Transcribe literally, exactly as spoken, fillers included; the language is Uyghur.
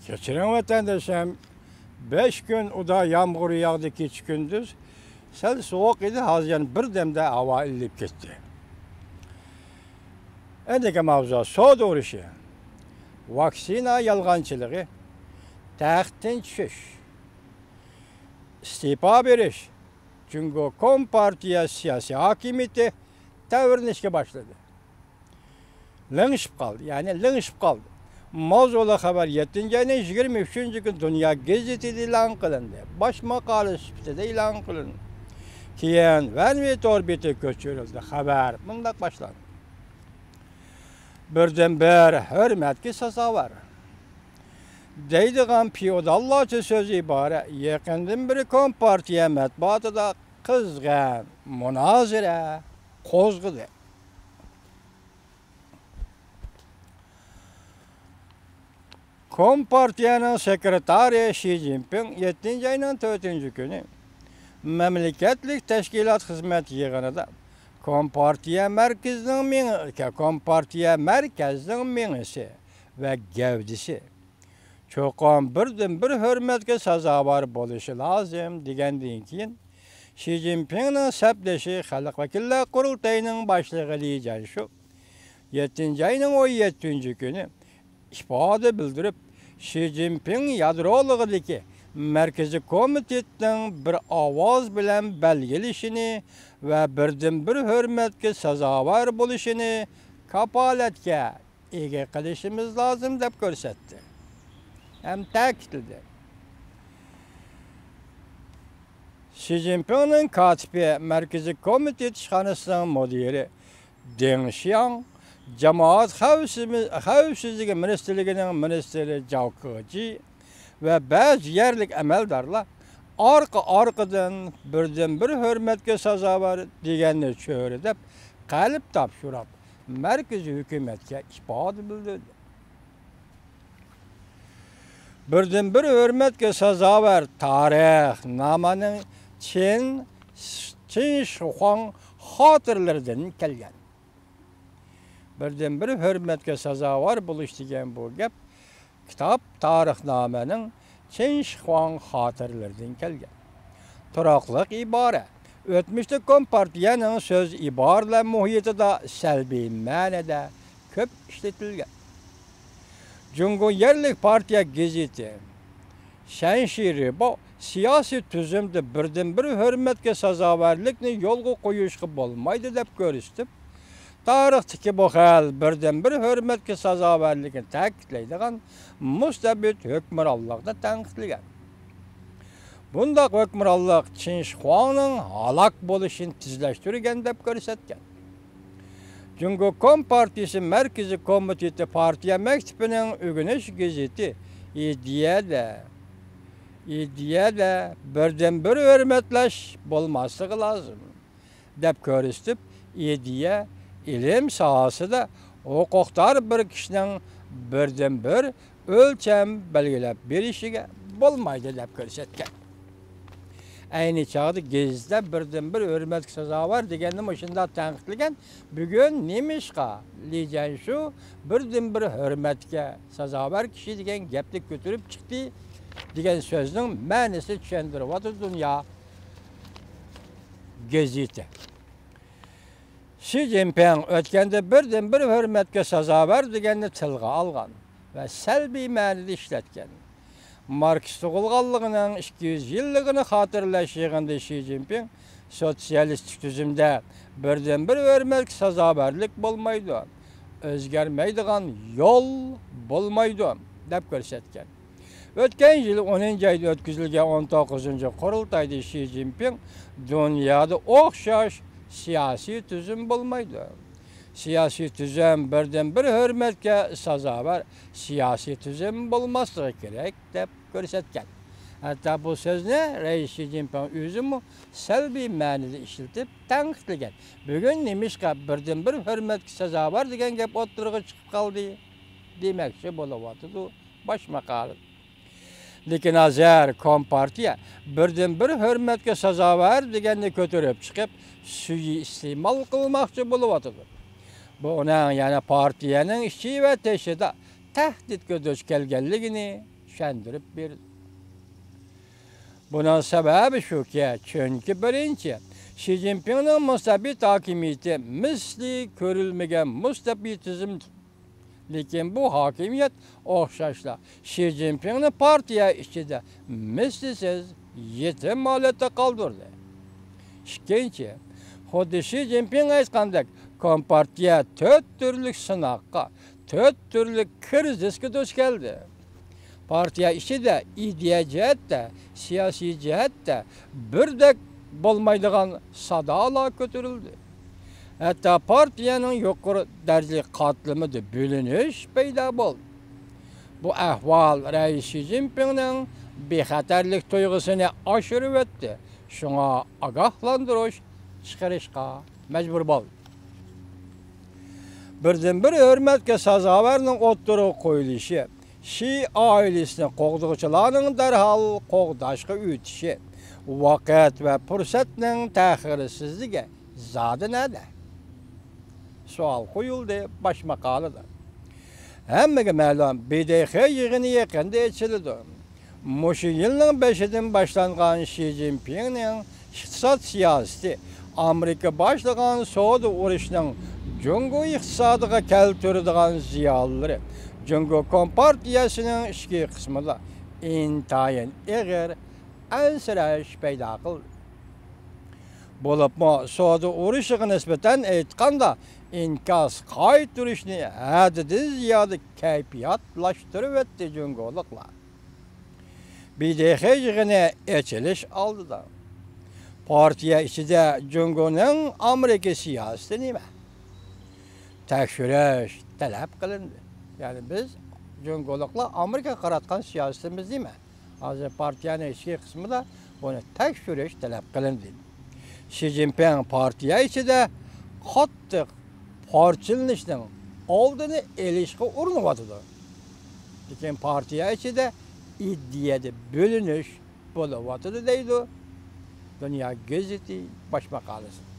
كەچۈرۈڭ ۋەتەندىشىم، بەش كۈن ئۇدا يامغۇر ياغدى كېچە كۈندۈز. سەل سوغۇق ئىدى، ھازىر يەنە بىردەمدە ھاۋا ئىللىپ كەتتى. ئەندىكى ماۋزۇ سودا ئۇرۇشى، ۋاكسىنا يالغانچىلىقى، تەختتىن چۈشۈش، ئىستېپا بېرىش، جۇڭگو كومپارتىيە سىياسىي ھاكىمىيىتى تەۋرىنىشكە باشلىدى. لىڭشىپ قالدى، يەنى لىڭشىپ قالدى. ماۋزۇلۇق خەۋەر يەتتىنچى ئاينىڭ يىگىرمە ئۈچىنچى كۈنى دۇنيا گېزىتىدە ئېلان قىلىندى. باش ماقالە سۈپىتىدە ئېلان قىلىندى. كېيىن ۋەنۋى تور بېتىگە كۆچۈرۈلدى. خەۋەر مۇنداق باشلاندى. بىردىنبىر ھۆرمەتكە سازاۋەر دەيدىغان فېئوداللارچە سۆز ئىبارە يېقىندىن بېرى كومپارتىيە مەتبۇئاتىدا قىزغىن مۇنازىرە قوزغىدى. كومپارتىيەنىڭ سېكرېتارى شى جىنپىڭ يەتتىنچى ئاينىڭ تۆتىنچى كۈنى مەملىكەتلىك تەشكىلات خىزمەت يىغىنىدا كومپارتىيە مەركىزىنىڭ مېڭە-، كومپارتىيە مەركەزنىڭ مېڭىسى ۋە گەۋدىسى چوقۇم بىردىنبىر ھۆرمەتكە سازاۋەر بولۇشى لازىم دېگەندىن كېيىن، شى جىنپىڭنىڭ سەپدىشى خەلق ۋەكىللەر قۇرۇلتىيىنىڭ باشلىقى لى جيەنشۇ يەتتىنچى ئاينىڭ ئون يەتتىنچى كۈنى ئىپادە بىلدۈرۈپ، شى جىنپىڭ يادرولۇقىدىكى مەركىزىي كومىتېتنىڭ بىر ئاۋاز بىلەن بەلگىلىشىنى ۋە بىردىنبىر ھۆرمەتكە سازاۋەر بولۇشىنى كاپالەتكە ئىگە قىلىشىمىز لازىم، دەپ كۆرسەتتى ھەم تەكىتلىدى. شى جىنپىڭنىڭ كاتىپى، مەركىزىي كومىتېت ئىشخانىسىنىڭ مۇدىرى دېڭ شياڭ، جامائەت خەۋپسىزلىكى مىنىستىرلىكىنىڭ مىنىستىرى جاۋ كېجى ۋە بەزى يەرلىك ئەمەلدارلار ئارقا-ئارقىدىن بىردىنبىر ھۆرمەتكە سازاۋەر دېگەننى چۆرىدەپ، قەلب تاپشۇرۇپ، مەركىزىي ھۆكۈمەتكە ئىپادە بىلدۈردى. بىردىنبىر ھۆرمەتكە سازاۋەر تارىخنامىنىڭ چىن، چىن شىخۇاڭ خاتىرىلىرىدىن كەلگەن. بىردىنبىر ھۆرمەتكە سازاۋەر بولۇش دېگەن بۇ گەپ كىتاب تارىخنامىنىڭ چىن شىخۇاڭ خاتىرىلىرىدىن كەلگەن. تۇراقلىق ئىبارە ئۆتمۈشتە كومپارتىيەنىڭ سۆز ئىبارىلەر مۇھىتىدا سەلبىي مەنىدە كۆپ ئىشلىتىلگەن. جۇڭگو يەرلىك پارتىيە گېزىتى شەنشى رىبو سىياسىي تۈزۈمدە بىردىنبىر ھۆرمەتكە سازاۋەرلىكنى يولغا قويۇشقا بولمايدۇ، دەپ كۆرسىتىپ، تارىختىكى بۇ خىل بىردىنبىر ھۆرمەتكە سازاۋەرلىكنى تەكىتلەيدىغان مۇستەبىت ھۆكۈمرانلىقنى تەنقىدلىگەن. بۇنداق ھۆكۈمرانلىق چىن شىخۇاڭنىڭ ھالاك بولۇشىنى تېزلەشتۈرگەن، دەپ كۆرسەتكەن. جۇڭگو كومپارتىيىسى مەركىزىي كومىتېتى پارتىيە مەكتىپىنىڭ ئۆگىنىش گېزىتى ئىدىيەدە، ئىدىيەدە بىردىنبىر ھۆرمەتلەش بولماسلىقى لازىم، دەپ كۆرسىتىپ، ئىدىيە ئىلىم ساھەسىدە ھوقۇقدار بىر كىشىنىڭ بىردىنبىر ئۆلچەم بەلگىلەپ بېرىشىگە بولمايدۇ، دەپ كۆرسەتكەن. ئەينى چاغدا گېزىتتە بىردىنبىر ھۆرمەتكە سازاۋەر دېگەننى مۇشۇنداق تەنقىدلىگەن، بۈگۈن نېمىشقا لى جيەنشۇ بىردىنبىر ھۆرمەتكە سازاۋەر كىشى دېگەن گەپنى كۆتۈرۈپ چىقتى دېگەن سۆزنىڭ مەنىسىنى چۈشەندۈرۈۋاتىدۇ دۇنيا گېزىتى. شى جىنپىڭ ئۆتكەندە بىردىنبىر ھۆرمەتكە سازاۋەر دېگەننى تىلغا ئالغان ۋە سەلبىي مەنىدە ئىشلەتكەن. ماركس تۇغۇلغانلىقىنىڭ ئىككى يۈز يىللىقىنى خاتىرىلەش يىغىنىدا شى جىنپىڭ سوتسىيالىستىك تۈزۈمدە بىردىنبىر ھۆرمەتكە سازاۋەرلىك بولمايدۇ، ئۆزگەرمەيدىغان يول بولمايدۇ، دەپ كۆرسەتكەن. ئۆتكەن يىل ئونىنچى ئايدا ئۆتكۈزۈلگەن ئون توققۇزىنچى قۇرۇلتايدا شى جىنپىڭ دۇنيادا ئوخشاش سىياسىي تۈزۈم بولمايدۇ. سىياسىي تۈزۈم بىردىنبىر ھۆرمەتكە سازاۋەر سىياسىي تۈزۈم بولماسلىقى كېرەك، دەپ كۆرسەتكەن. ھەتتا بۇ سۆزنى رەئىس شى جىنپىڭ ئۆزىمۇ سەلبىي مەنىدە ئىشلىتىپ تەنقىدلىگەن. بۈگۈن نېمىشقا بىردىنبىر ھۆرمەتكە سازاۋەر دېگەن گەپ ئوتتۇرىغا چىقىپ قالدى؟ دېمەكچى بولۇۋاتىدۇ باش ماقالىدا. لېكىن ھازىر كومپارتىيە بىردىنبىر ھۆرمەتكە سازاۋەر دېگەننى كۆتۈرۈپ چىقىپ، سۈيى ئىستېمال قىلماقچى بولۇۋاتىدۇ. بۇ ئۇنىڭ يەنە پارتىيەنىڭ ئىچى ۋە تېشىدا تەھدىتكە دۇچ كەلگەنلىكىنى چۈشەندۈرۈپ بېرىدۇ. بۇنىڭ سەۋەبى شۇكى، چۈنكى بىرىنچى، شى جىنپىڭنىڭ مۇستەبىت ھاكىمىيىتى مىسلى كۆرۈلمىگەن مۇستەبىتىزمدۇر. لېكىن بۇ ھاكىمىيەت ئوخشاشلا شى جىنپىڭنى پارتىيە ئىچىدە مىسلىسىز يېتىم ھالەتتە قالدۇردى. ئىككىنچى، خۇددى شى جىنپىڭ ئېيتقاندەك، كومپارتىيە تۆت تۈرلۈك سىناققا، تۆت تۈرلۈك كىرىزىسكە دۇچ كەلدى. پارتىيە ئىچىدە ئىدىيە جەھەتتە، سىياسىي جەھەتتە بىردەك بولمايدىغان سادالار كۆتۈرۈلدى. ھەتتا پارتىيەنىڭ يۇقىرى دەرىجىلىك قاتلىمىدا بۆلۈنۈش پەيدا بولدى. بۇ ئەھۋال رەئىس شى جىنپىڭنىڭ بىخەتەرلىك تۇيغۇسىنى ئاشۇرۇۋەتتى. شۇڭا ئاگاھلاندۇرۇش چىقىرىشقا مەجبۇر بولدى. بىردىنبىر ھۆرمەتكە سازاۋەرنىڭ ئوتتۇرىغا قويۇلۇشى، شى ئائىلىسىنى قوغدىغۇچىلارنىڭ دەرھال قوغداشقا ئۆتۈشى، ۋاقىت ۋە پۇرسەتنىڭ تەخىرسىزلىكى زادى نەدە؟ سوئال قويۇلدى باش ماقالىدا. ھەممىگە مەلۇم، ب د خ يىغىنى يېقىندا ئېچىلىدۇ. مۇشۇ يىلنىڭ بېشىدىن باشلانغان شى جىنپىڭنىڭ ئىقتىساد سىياسىتى، ئامېرىكا باشلىغان سودا ئۇرۇشىنىڭ جۇڭگو ئىقتىسادىغا كەلتۈرىدىغان زىيانلىرى، جۇڭگو كومپارتىيەسىنىڭ ئىچكى قىسمىدا ئىنتايىن ئېغىر ئەنسىرەش پەيدا قىلدى. بولۇپمۇ سودا ئۇرۇشىغا نىسبەتەن ئېيتقاندا، ئىنكاس قايتۇرۇشنى ھەددىدىن زىيادە كەيپىياتلاشتۇرۇۋەتتى جۇڭگولۇقلار. ب د خ يىغىنى ئېچىلىش ئالدىدا پارتىيە ئىچىدە جۇڭگونىڭ ئامېرىكا سىياسىتى نېمە؟ تەكشۈرۈش تەلەپ قىلىندى. يەنى بىز جۇڭگولۇقلار ئامېرىكىغا قاراتقان سىياسىتىمىز نېمە؟ ھازىر پارتىيەنىڭ ئىچكى قىسمىدا بۇنى تەكشۈرۈش تەلەپ قىلىندى. شى جىنپىڭ پارتىيە ئىچىدە قاتتىق پارچىلىنىشنىڭ ئالدىنى ئېلىشقا ئۇرۇنۇۋاتىدۇ. لېكىن پارتىيە ئىچىدە ئىدىيەدە بۆلۈنۈش بولۇۋاتىدۇ، دەيدۇ دۇنيا گېزىتى باش ماقالىسىدە.